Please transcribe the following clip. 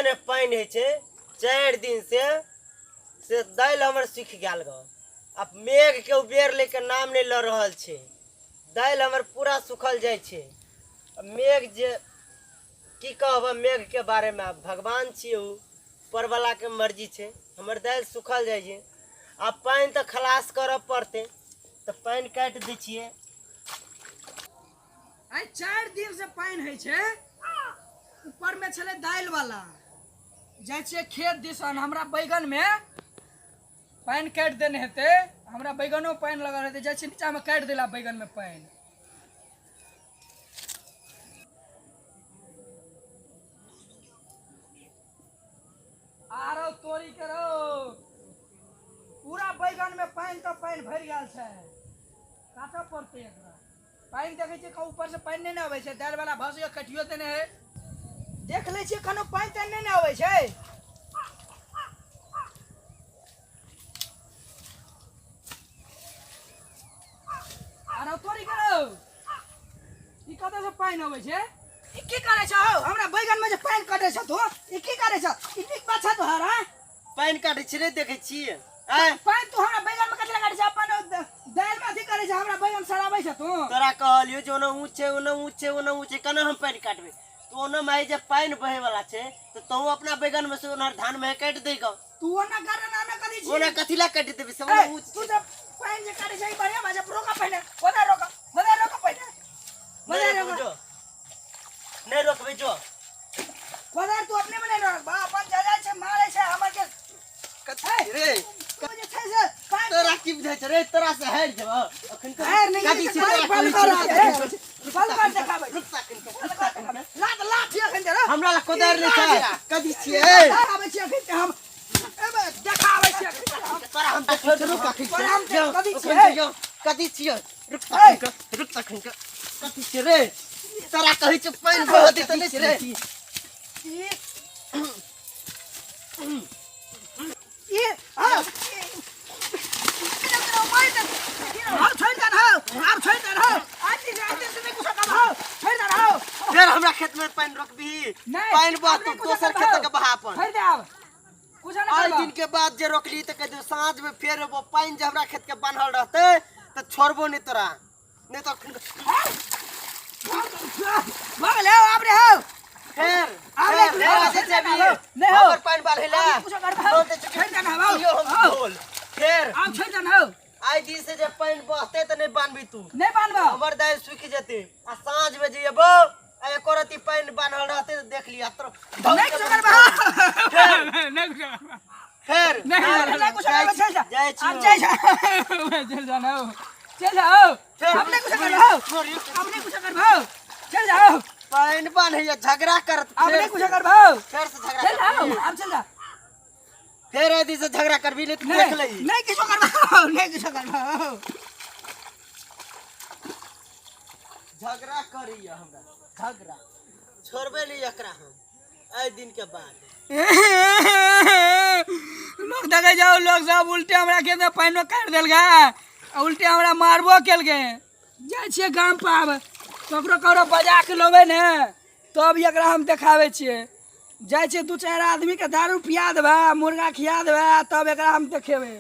ने पानि होइ छै 4 दिन से दालि हमर सूखि गेल ग। आब मेघ के उबेर लैके नाम नहि लऽ रहल छै, दालि हमर पूरा सूखल जाइ छै। मेघ जे की कहब मेघ के बारे में, आब भगवान छियै ओ, ऊपरवला के मर्जी छै। हमर दालि सूखल जाइ छै, आब पानि तऽ खलास करऽ पड़तै, तऽ पानि काटि दै छियै। आइ 4 दिन से पानि होइ छै। ऊपर में छलै दालि वाला, जाइ छियै खेत दिसन, हमरा बैगन में पानि काटि देने हेतै, हमरा बैगनो पानि लगल हेतै, जाइ छियै नीचा में काटि देला बैगन में पानि। आरो तोरी के रौ, पूरा बैगन में पानि तऽ पानि भरि गेल छै, काटऽ पड़तै एकरा। पानि देखै छियै कहूँ ऊपर से पानि नहि ने अबै छै, दालि वाला भस कटियो देने है, देख लै छियै कनो पानि तानि नहि ने अबै छै। आरो तोरी के रौ, ई कतऽ से पानि अबै छै? ई की करै छ हौ? हमरा बैगन में जे पानि कटै छ तू, ई की करै छ? ई नीक बात छ तोहर? हँ, पानि काटै छी नहि देखै छियै? आँय, पानि तू हमरा बैगन में कथी लए काटै छ? अपन दालि में अथी करै छ, हमरा बैगन सड़ाबै छ तू। तोरा कहलियौ जे ओना ऊँच छै, ओना ऊँच छै, ओना ऊँच छै, केना हम पानि काटबै? तू ओना माय जे पानि बहे वाला छै तऽ तू अपना बैगन में से ओना धान में काटि दै गऽ। तू ओना कर ना, ओना कथी छी? ओना कथी ला काटि देबै सब? ओना ऊँच तू जब पानि जे काटै छै ई बढ़िया बात छै। रोका पहिने, ओना रोका, ओना रोका पहिने, ओना नहि रोका। रोकबै जो, नहि रोकबै जो। कोदार तू अपने में नहीं रोकबा, अपन जा जाइ छै मारै छै हमर के। कथी रे? तू जे छै से पानि तोरा की बुझाइ छै रे? तोरा से हारि जेबौ अखन? हारि नहि कथी गेलै, छी पानि तोरा? बंद कहै कर, छी, बंद कर, देखाबै। रुक ता कनिके, बंद कर, देखाबै। लात लाठी अखन दे रे। हमरा लग कोदारि नहि छै, कथी छियै? आबै छी अखन हम, एबे देखाबै छी अखन हम। तोरा हम देखै छी, रुक अखन। तोरा हम यौ, कथी अखन छियै? यौ, कथी छियै? रुक अखन के, रुक अखन के। कथी छियै रे? तोरा कहै छियै पानि बहऽ देतै नहि रे। ई हाँ, आब छोड़ि दे रहो, आब छोड़ि दे रहो। आज दिन आज दिन से नहीं कुछ कर रहो, छोड़ि दे रहो। फेर हमरा खेत में पानि रोकबही? नहीं, पानि बह आब तू नहीं कुछ दोसर करबहो। खेत के बहा अपन। छोड़ि दे, आब कुछ नहीं आइ करबहो। दिन के बाद जे रोकली तऽ कहि दियौ, साँझ में फेर एबो, पानि जे हमरा खेत के बान्हल रहतै तऽ छोड़बो नहि तोरा, नहि तऽ अखन भऽ गेलै, आब रे हौ। फेर आब फेर नहीं, फेर नहीं, जे जेबही, नहीं हो। हमर पानि बान्है ला। आब कुछ करबहो। बोल दै छियौ, छोड़ि दे ना हौ। दियौ हम हौ। ढोल। फेर आब छोड़ि दे ना हौ। आइ दिन से जे पानि बहतै तऽ नहि बान्हबी तू। नहीं बान्हबो। हमर दालि सूखि जेतै आ साँझ में जे एबो आ एको रत्ती पानि बान्हल रहतै तऽ देख लिअ तोरा। नहीं कुछ करबहो। फेर नहीं कुछ करबहो। फेर नहीं, नहीं कुछ करबहो, चल जा। जाइ छी। आब जाइ जा, चल जा ना हौ, चल जाओ। फेर अब नहीं कुछ करबहो, अब नहीं कुछ करबहो, चल जाओ। पानि बान्हैया झगड़ा करत। अब फेर नहीं कुछ से। करबहो। फेर से झगड़ा चल जाओ। करबही। अब चल जा। फेर एदी से झगड़ा करबी नहीं तऽ नहीं देख लही। नहीं किछो करबहो, नहीं किछो करबहो। झगड़ा करैया हमरा, झगड़ा छोड़बे नहीं एकरा हम एहि दिन के बाद। लोग देखे जाओ, लोग सब उल्टे हमरा खेत में पानिओ काटि देलकै आ उल्टे हमरा मारबो केलकै। जाइ छियै गाम पर, आब ककरो ककरो बजा के लेबै ने तब एकरा हम देखाबै छियै। जाइ छियै, 2-4 आदमीके दारू पिया देबै, मुर्गा खिया देबै, तब एकरा हम देखेबै।